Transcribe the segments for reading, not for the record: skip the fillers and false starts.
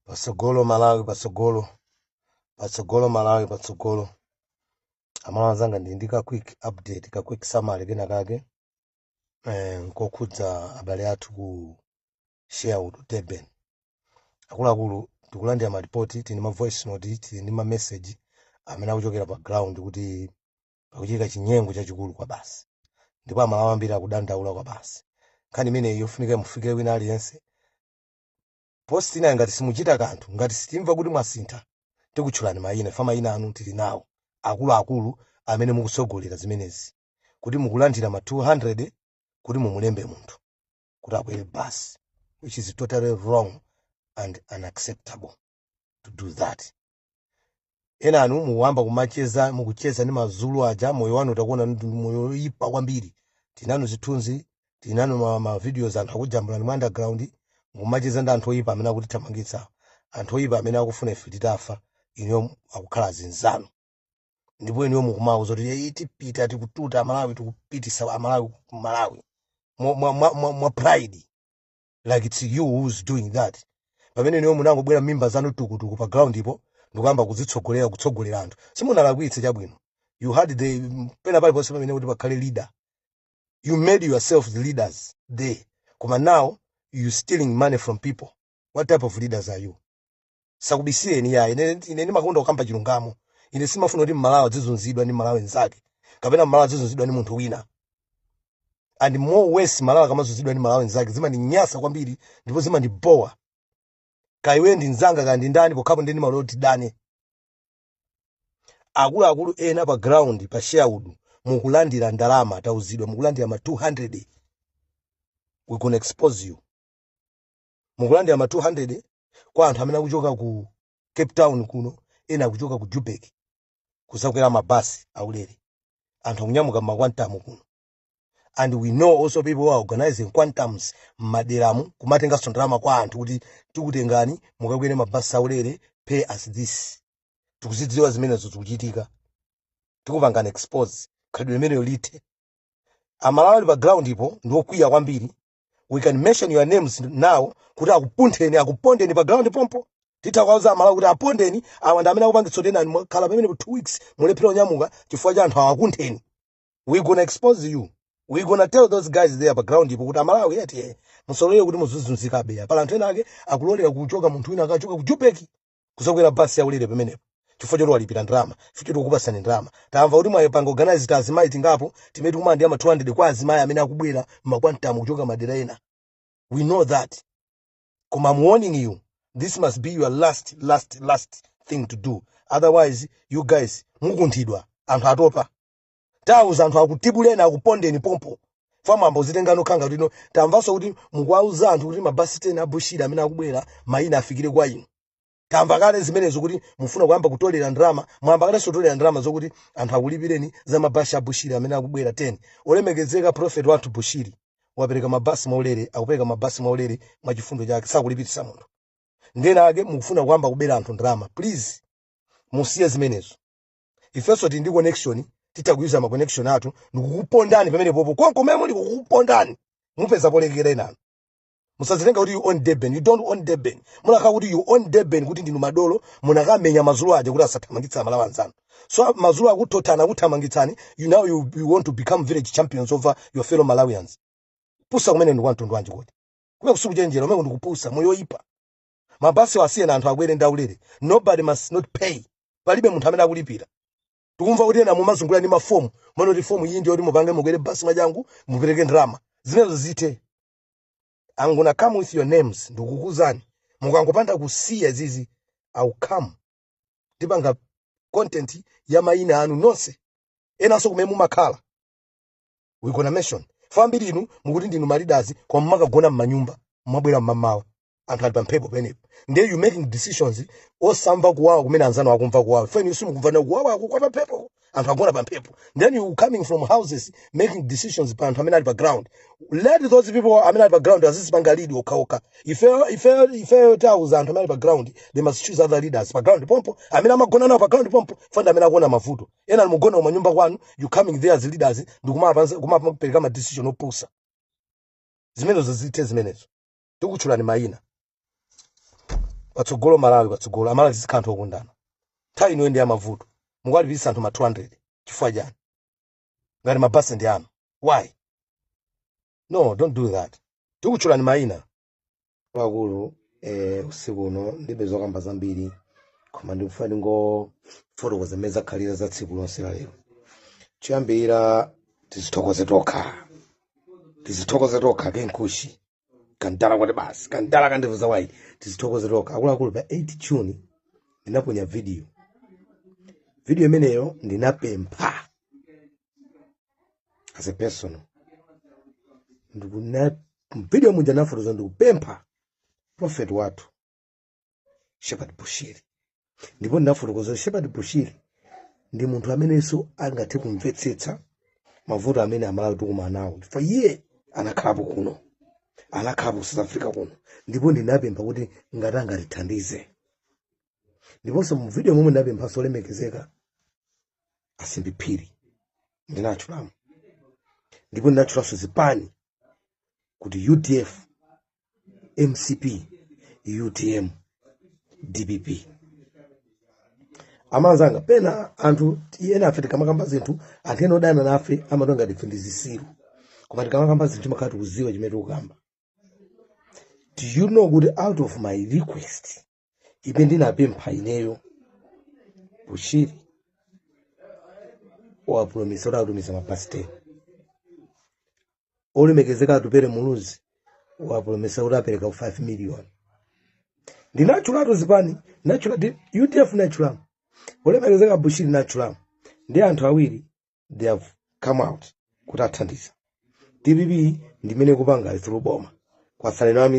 Patsogolo Malawi, patsogolo, patsogolo Malawi, patsogolo. Amalawi anzanga, ndili ndi ka quick update, ka quick summary kena kake kokhudza abale athu ku Sherwood, Durban. Akuluakulu, tikulandira malipoti, tili ndi ma voice note, tili ndi ma message amene akuchokera pa ground kuti pakuchitika chinyengo chachikulu kwa basi, ndipo Amalawi ambiri akudandaula kwa basi. Nkhani imeneyi yofunika mufikire wina aliyense. Post inayi, ngati simuchita kanthu, ngati sitimva kuti mwasintha, tikutchulani mayina. Ife mayina anu tili nawo, akuluakulu amene mukutsogolera zimenezi, kuti mukulandira ma 200 kuti mumulembe munthu kuti akwere basi, which is totally wrong and unacceptable to do that. Ena anu mukuyamba kumacheza, mukucheza ndi Mazulu aja. Moyo wanu utakuona ndi moyo oyipa kwambiri. Tinanu zithunzi, tinanu ma videos, anthu akujambulani mu underground mukumacheza ndi anthu oyipa amene akutithamangitsa, anthu oyipa amene akufuna ife titafa. Inuyo akukhala zinzanu, ndipo inuyo mukumauza kuti, "Ei, tipita, tikututa Amalawi, tikupitisa Amalawi ku Malawi," mwa pride, like it's you who's doing that, pamene inuyo munangobwera mimba zanu tukutuku pa ground ipo ndikuyamba kuzitsogolera, kutsogolera anthu. Simunalakwitse, chabwino. You had the pena paliponse pamene kuti pakhale leader, you made yourself the leaders there, koma now you stealing money from people. What type of leaders are you? Sakubisireni ya ine ndimakonda kukamba chilungamo. Ine simafuna kuti Mmalawi adzizunzidwa ndi Mmalawi nzake, kapena Mmalawi adzizunzidwa ndi munthu wina. And more worse, Malawi akamazunzidwa ndi Malawi nzake zimandinyasa kwambiri ndipo zimandibowa. Kaiwe ndi mzanga, kandi ndani, pokhapo ndi ndimalola kuti dane. Akuluakulu ena pa ground pa Sherwood mukulandira ndalama, tauzidwa mukulandira ma 200. We can expose you. Mukulandira ma 200 kwa anthu amene akuchoka ku Cape Town kuno, ena akuchoka ku Joburg kuzakwera mabasi aulere. Anthu akunyamuka mmaquantum kuno, and we know also people who are organizing quantums mmaderamu, kumatenganso ndalama kwa anthu kuti tikutengani mukakwere mabasi aulere, pay us this. Tikuzidziwa zimenezo zikuchitika, tikupangana expose. Khalidwe limeneyo lithe. Amalawi ali pa ground ipo ndi okwiya kwambiri. We can mention your names now kuti akupuntheni, akupondeni pa ground pompo. Titha kuwauza Amalawi kuti apondeni awa ndi amene akupangitsa kuti ena khala pamene for 2 weeks mulephera kunyamuka chifukwa cha anthu awakuntheni. We gonna expose you. We gonna tell those guys there pa ground ipo kuti Amalawi eti musalolere kuti muzizunzikabe ya pala anthu ena ake akulolera kuchoka, munthu wina akachoka ku Joburg kuzakwera basi yaulere pamenepo chifukwa choti walipira ndalama, chifukwa choti ukupasani ndalama. Tamva kuti mwayipanga organize ta azimayi tingapo timene tikumandira ma 200 kwa azimayi amene akubwera mmaquantum kuchoka madera ena. We know that, koma I'm warning you, this must be your last, last, last thing to do. Otherwise you guys mukunthidwa. Anthu atopa. Tauza anthu akutibuleni, akupondeni pompo famwamba uzitenga nokhanga tino. Tamvanso kuti mukuwauza anthu kuti mabasi 10 abushiri amene akubwera, mayina afikire kwa inu. Tamva kale zimenezo kuti mufuna kuyamba kutolera ndalama. Mwamba kalenso kutolera ndalama zokuti anthu akulipireni za mabasi abushiri amene akubwera 10. Olemekezeka prophet wathu Bushiri wapereka mabasi mwaulere, akupereka mabasi mwaulere mwachifundo chake, sakulipirisa munthu. Ndena ake mukufuna kuyamba kubera anthu ndalama. Please, musiye zimenezo. Ifenso tili ndi connection, titha kuyuza ma connection athu ndikukupondani pamene popo konko mene muli, kukupondani mupeza polekera. Inanu musazitenga kuti you own Durban. You don't own Durban. Munakhala kuti you own Durban, kuti ndinu madolo, munakamenya Mazulu aja kuti asathamangitse Amalawi anzanu. So Mazulu akuthothana, akuthamangitsani. You now you want to become village champions over your fellow Malawians. Pusa kumene ndi kwa mtundu wanji kodi? Kumene kusikuchenjera, kumene ndikupusa, moyo oyipa. Mabasi asiyena, anthu akwere ndaulere. Nobody must not pay. Palibe munthu amene akulipira. Tikumva kuti ena mumazungulira ndi mafomu, mwana kuti fomu iyi ndiyo kuti mupange mukwere basi mwachangu, mupereke ndalama. Zimenezo zithe. I'm gonna come with your names. Ndikukuzani, mukangopanda kusiya zizi, I'll come, ndipanga content ya mayina anu nonse, enanso kumene mumakhala. We gonna mention fambiri inu mukuti ndinu ma leaders, koma mumakagona m'manyumba, mwabwera mmamawa anthu ali pamphepo penepo. Ndiye you making decisions osamva kuwawa kumene anzanu akumva kuwawa. Feni simukumva na kuwawa kwa pamphepo, anthu agona pamphepo. Then you coming from houses, making decisions pa anthu amene ali pa ground. Let those people amene ali pa ground azizipanga lead okhaokha. Ifeyo, ifeyo, ifeyo tauza anthu amene ali pa ground, they must choose other leaders pa ground pompo, amene amagona nawo pa ground pompo, fanda amene akuona mavuto. Ena mugona mumanyumba kwanu, you coming there as leaders ndikumapereka ma decision opusa. Zimenezo zithe zimenezo. Tikutchulani mayina. Patsogolo Malawi, patsogolo Amalawi tizikhala anthu okondana. Nthawi inoyo ndi yamavuto, mukuwalipirisa anthu ma 200 chifukwa chani? Ngati mabasi ndi anu, why? No, don't do that. Tikutchulani mayina akulu. Usiku uno ndibe zokamba zambiri, koma ndikufuna ndingofotokoza mmene zakhalira za tsiku lonse la lero. Choyambirira, tizithokoze tokha, tizithokoze tokha. Kenkushi kandala kwati basi kandala kandivuza wayi. Tizithokoze tokha akuluakulu. Pa 8 June ndinaponya video. Video imeneyo ndinapempha as a personal. Ndikuna video muja nafotokoza, ndikupempha prophet wathu Shepherd Bushiri, ndipo ndinafotokoza Shepherd Bushiri ndi munthu amenenso angathe kumvetsetsa mavuto amene Amalawi tikumana nawo, chifukwa iye anakhalapo kuno, anakhalapo ku South Africa kuno. Ndipo ndinapempha kuti ngati angatithandize. Ndiponso mu video momwe ndinapemphanso olemekezeka Asimbi Phiri, ndinatchulamo, ndipo ndinatchulanso zipani kuti UDF, MCP, UTM, DPP. Amanzanga, pena anthu ena afe tikamakamba zinthu, anthu ena odana nafe amati ngati ife ndi zisilu, koma tikamakamba zinthu timakhala tikuziwa chimene tikukamba. Do you know kuti out of my request ipe ndinapempha ineyo, Bushiri wapromisa kuti atumiza mabasi 10. Olemekezeka Atupere Muluzi wapromisa kuti apereka 5 million. Ndinatchulatu zipani, ndinatchula UDF, natchulamo olemekezeka Bushiri, natchulamo ndi anthu awiri. They have come out kuti athandiza. DPP ndimene kupanga through boma. Kwatsala inu a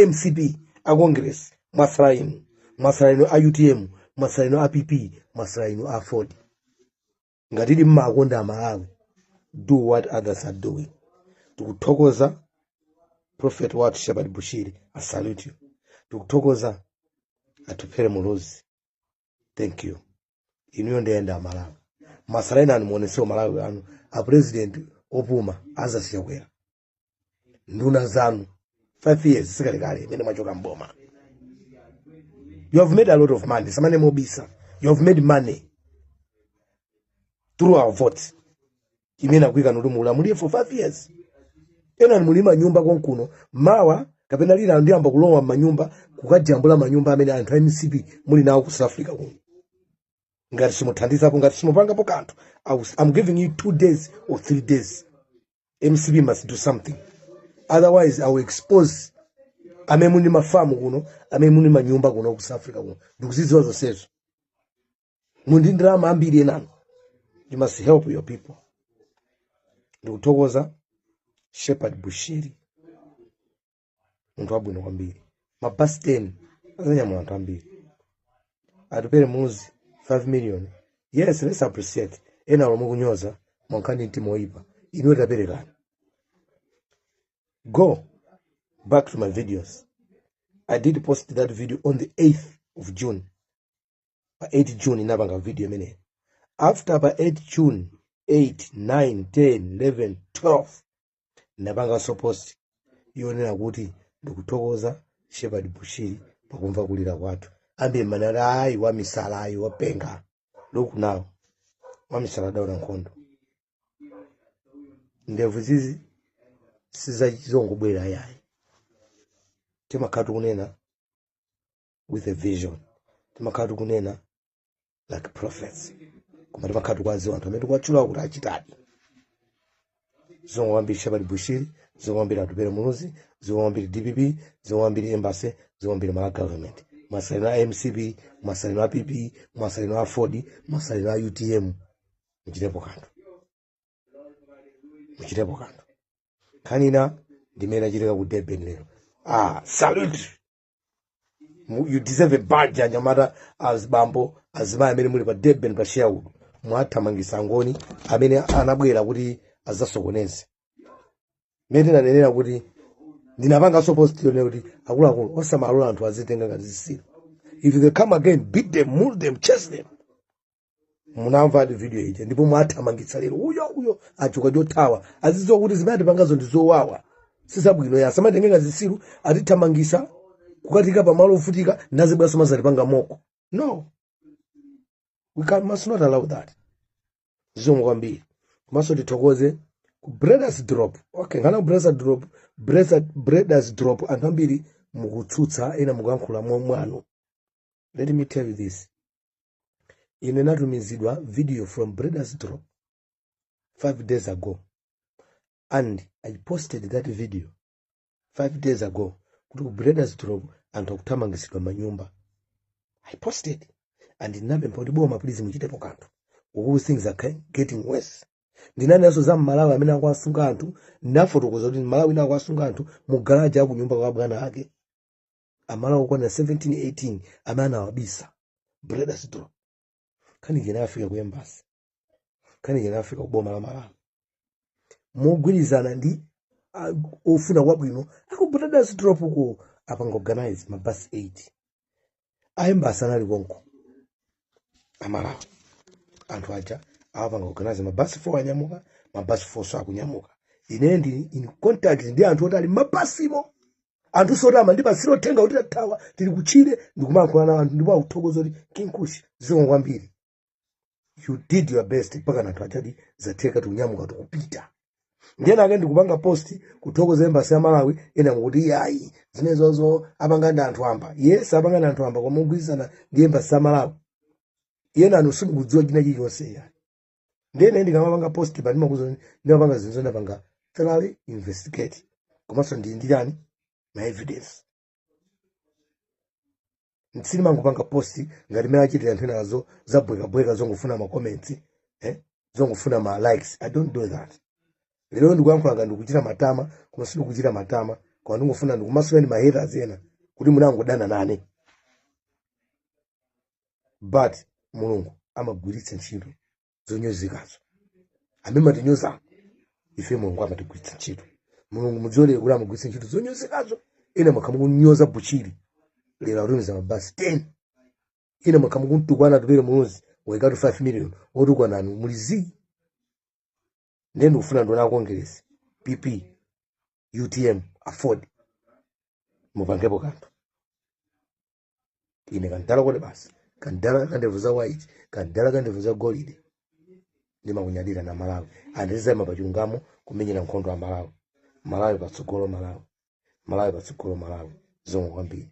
MCP, a Congress, mwasala inu, mwasala inu a UTM, mwasala inu a PP, mwasala inu a Ford. Ngati ili mmakonda Amalawi, do what others are doing. Tikuthokoza prophet wathu Shepherd Bushiri, I salute you. Tikuthokoza Atupere Muluzi, thank you. Inuyo ndiyenda Amalawi, masala ena anu muonesewo Malawi anu. A president opuma azasiyakwera, nduna zanu, 5 years sikalekale imene mwachoka mboma. You have made a lot of money. Samane mobisa, you have made money through our votes imene akuyika kuti mulamulire for 5 years. Ena muli manyumba konkuno, mawa kapena lina ndiyamba kulowa m'manyumba kukajambula manyumba amene anthu a MCP muli nawo ku South Africa kuno. Ngati simuthandizapo, ngati simupangapo kanthu, I'm giving you 2 days or 3 days. MCP must do something, otherwise I will expose amene muli mafamu kuno, amene muli manyumba kuno ku South Africa kuno. Ndikuzidziwa zonsezo, mundi ndalama ambiri enano. You must help your people. Ndikuthokoza Shepherd Bushiri, munthu wabwino kwambiri. Mabasi 10 azanyamula anthu ambiri. Atupere Muluzi, 5 million, yes, let's appreciate. Ena lomwe kunyoza mwankhani mtima oyipa, inuyo taperekani. Go back to my videos. I did post that video on the 8th of June. Pa 8 June inapanga video imeneyo. After pa 8 June, 8, 9, 10, 11, 12, ndapanganso post yonena kuti ndikuthokoza Shepherd Bushiri pakumva kulira kwathu. Ambiri manati ayi, wamisala, ayi, wapenga. Look now, wamisala adaona nkhondo. Ndevu zizi sizachizongobwera yayi. Timakhala tikunena with a vision, timakhala tikunena like prophets, koma timakhala tikuwadziwa anthu amene tikuwatchula kuti achitadi. Zomwe kwambiri Shepherd Bushiri, zomwe kwambiri Atupere Muluzi, zomwe kwambiri DPP, zomwe kwambiri embassy, zomwe kwambiri Malawi government, mwasalino a MCP, mwasalino a PP, mwasalino a Ford, mwasalino a UTM, muchitepo kanthu, muchitepo kanthu. Nkhani ina ndimene achitika ku Durban lero. Ah, salute. You deserve a badge. Anyamata, azibambo, azimayi amene muli pa Durban pa Sherwood, mwathamangisa Angoni amene anabwera kuti azasokoneze. Mmene tinanenera kuti ndinapanganso post yone kuti akuluakulu osamalola anthu azitenga ngati zisilu. If they come again, beat them, move them, chase them. Munamva ati video ija, ndipo mwathamangitsa lero. Uyo uyo achuka chothawa, azidziwa kuti zimene atipangazo ndi zowawa, sizabwino. Ya, samatengenga zisilu. Atithamangisa Kukatika pamalo ovutika, ndazibwaso mazalipanga moko. No, we must not allow that. Zikomo kwambiri. Komanso tithokoze ku Bredasdorp. Okay, ngana ku Bredasdorp, Bredasdorp, anthu ambiri mukutsutsa, ena mukuyankhula mwamwano. Let me tell you this: ine natumizidwa video from Bredasdorp 5 days ago, and I posted that video 5 days ago kuti ku Bredasdorp anthu akuthamangisidwa manyumba. I posted and ndinapempha kuti boma, please, muchitepo kanthu ukuku, things are getting worse. Ndinanenso za Mmalawi amene akuwasunga anthu. Ndinafotokoza kuti Mmalawi ina akuwasunga anthu mu garaji akunyumba kwa bwana ake, Amalawi okwana 17, 18 amene anawabisa Bredasdorp. Nkhani ija inafika ku embassy, nkhani ija inafika ku boma la Malawi mogwirizana ndi ofuna kwabwino aku Bredasdorp ku apanga organize mabasi 8 a embassy anali konko Amalawi. Anthu aja awapanga organize, mabasi 4 anyamuka, mabasi 4 so akunyamuka. Ine ndili in contact ndi anthu oti ali mabasimo, anthu soti amandipasira uthenga kuti tathawa, tili kutchire. Ndikumayankhula nawo anthu ndipo akuthokoza kuti, "King Kush, zikomo kwambiri, you did your best." Mpaka anthu achati zatheka, tikunyamuka, tikupita. Ndiyena ake ndikupanga post kuthokoza embassy ya Malawi, ena mukuti yayi, zimenezozo apanga ndi anthu amba. Yes, apanga ndi anthu amba, koma mogwirizana ndi embassy ya Malawi. Ena anu simukudziwa china chilichonse yani. Ndiyene ndikamapanga post pa, ndimakuza, ndimapanga zinthu ndapanga thoroughly investigate, komanso ndili ndi chani, ma evidence. Sindimangopanga post ngati mene achitira anthu enazo zabwekabweka, zongofuna ma comments, eh? Zongofuna ma likes. I don't do that. Lero ndikuyankhula ngati ndikuchita matama, koma sindikuchita matama, koma ndingofuna ndikumasula ndi ma haters ena kuti munangodana nane. But Mulungu amagwiritsa ntchito zonyozekazo. Amene matinyoza ife, Mulungu amatigwiritsa ntchito. Mulungu mudziolere kuti amagwiritsa ntchito zonyozekazo. Ena mwakhamukunyoza Buchiri, lero atumiza mabasi 10. Ina mwakhamukuntukwana Atupele Muluzi, waikatu 5 million. Otukwananu muli zii. Ndiye ndikufuna ndiona Congress, PP, UTM, AFORD, mupangepo kanthu. Ine kandala kodi basi, kandala kandevu za white, kandala kandevu za golide, ndimakunyadira na Malawi. Andizema pachilungamo, kumenyera nkhondo ya Malawi. Malawi patsogolo, Malawi, Malawi patsogolo, Malawi. Zikomo kwambiri.